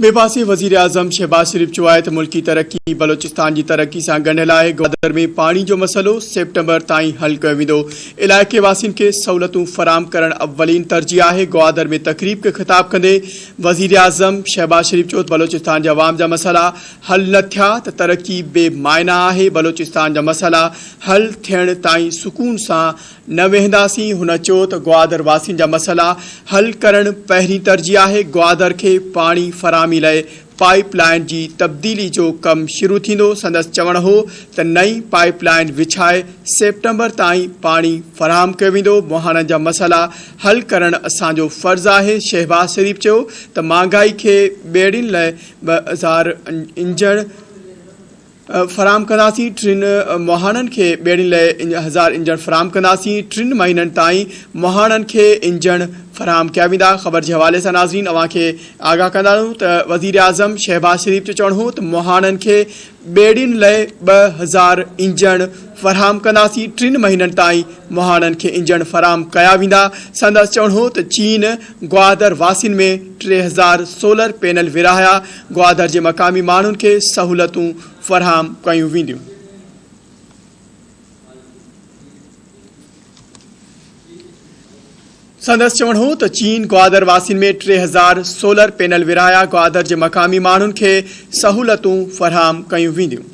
ٻئي پاسي وزيراعظم شهباز شريف چيو آهي ته ملڪي ترقي بلوچستان جي ترقي سان ڳنڍيل آهي، گوادر ۾ پاڻي جو مسئلو سيپٽمبر تائين حل ڪيو ويندو، علائقي واسين کي سهولتون فراهم ڪرڻ اولين ترجيح آهي، گوادر ۾ تقريب کي خطاب ڪندي وزيراعظم شهباز شريف چيو ته بلوچستان جي عوام جا مسئلا حل نه ٿيا ته ترقي بي معنيٰ آهي، بلوچستان جا مسئلا حل ٿيڻ تائين سڪون سان نه ويهنداسين، هن چيو ته گوادر واسين جا مسئلا حل ڪرڻ پهرين ترجيح آهي، گوادر کي پاڻي فراهمي لئه پائيپ لائين جي تبديلي جو ڪم شروع ٿيندو، سندس چوڻ هو ته نئين پائيپ لائين وڇائي سيپٽمبر تائين پاڻي فراهم ڪيو ويندو، مهاڻن جا مسئلا حل ڪرڻ اسان جو فرض آهي، شهباز شريف چيو ته مهانگائي کي ٻيڙين لئه 2000 انجڻ فراهم ڪنداسين، ٽن مهاڻن کي ٻيڙين لئه هزار انجڻ فراهم ڪنداسين، ٽن مهينن تائين مهاڻن کي انجڻ فراهم ڪيا ويندا. خبر جي حوالي سان ناظرين اوهان کي آگاهه ڪندا رهون ته وزيراعظم شهباز شريف جو چوڻ هو ته مهاڻن کي ٻيڙين لئه 2000 انجڻ فراهم ڪنداسين، ٽن مهينن تائين مهاڻن کي انجڻ فراهم ڪيا ويندا. سندس چوڻ هو ته چين گوادر واسين ۾ 3000 سولر پينل ورهايا، گوادر جي مقامي ماڻهن کي سهولتون فراهم ڪيون وينديون. سندس چوڻ هو ته چين گوادر واسين ۾ 3000 سولر پينل ورهايا، گوادر جي مقامي ماڻهن کي سهولتون فراهم ڪيون وينديون.